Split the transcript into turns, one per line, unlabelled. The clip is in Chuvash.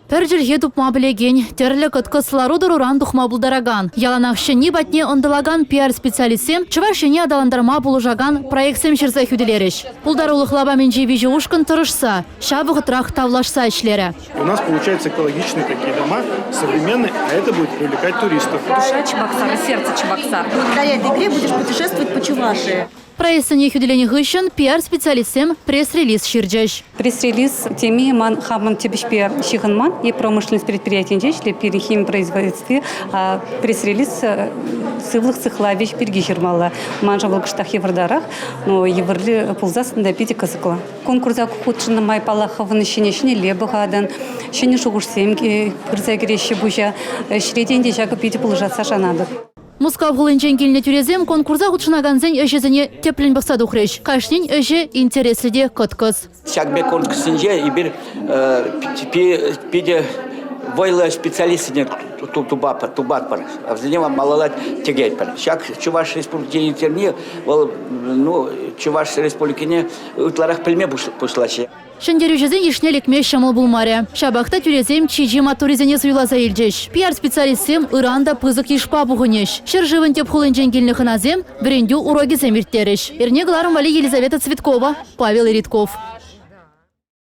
Пӗр чӗлхе тупма пӗлекен, тӗрлӗ кӑткӑс лару-тӑруран тухма пултаракан, яланах ҫӗнни патне ӑнтӑлакан пиар-специалистсем Чӑваш Ене аталантарма пулӑшакан проектсем ҫырса хӳтӗлерӗҫ. Пултарулӑх лапамӗнчи виҫӗ ушкӑн тӑрӑшса, ҫав вӑхӑтрах тавлашса ӗҫлерӗ.
У нас получаются экологичные такие дома, современные, а это будет привлекать туристов.
Душа Чебоксар, сердце Чебоксар.
Благодаря этой игре будешь путешествовать по Чувашии.
Проектсене хӳтӗленӗ хыҫҫӑн пиар-специалистсем пресс-релиз ҫырчӗҫ.
Пресс-релиз теми ман хамӑн тӗп ӗҫпе ҫыхӑнман и промышленность предприятийӗнче ӗҫлеп пирӗн хими производстви пресс-релиз сывлӑх сыхлавӗ пирки ҫырмалла. Маншӑн вӑл кӑштах йывӑртарах, но йывӑрри пулсассӑн та питӗ кӑсӑклӑ. Конкурса хутшӑннӑ май, паллах, хӑвӑн ӗҫне ҫӗнӗлле пӑхатӑн, ҫӗнӗ шухӑшсем пырса кӗреҫҫӗ пуҫа. Ӗҫре те ӗнтӗ ҫакӑ питӗ пулӑшасса шанатӑп.
Мускав хулинчен килнӗ тӳресем конкурса хутшӑнакансен ӗҫӗсене тӗплӗн пӑхса тухрӗҫ. Кашнин ӗҫӗ интереслӗ те кӑткӑс.
Ҫак пек конкурссенче эпир питӗ вӑйлӑ специалистсене тупатпӑр. Вӗсене малалла тӗкетпӗр. Ҫак Чӑваш Республикин ирттерни вӑл ну, Чӑваш Республикине ытларах пӗлме пуҫлаҫҫӗ.
Ҫӗнтерӳҫӗсен йышне лекме ҫӑмӑл пулмарӗ. Ҫапах та тӳресем чи-чи маттуррисене суйласа илчӗҫ. Пиар-специалистсем ыран та пысӑк йышпа пухӑнӗҫ. Ҫӗршывӑн тӗп хулинчен килнӗ хӑнасем вӗрентӳ урокӗсем ирттерӗҫ. Эрне кӑларӑм валли Елизавета Цветкова, Павел Иритков.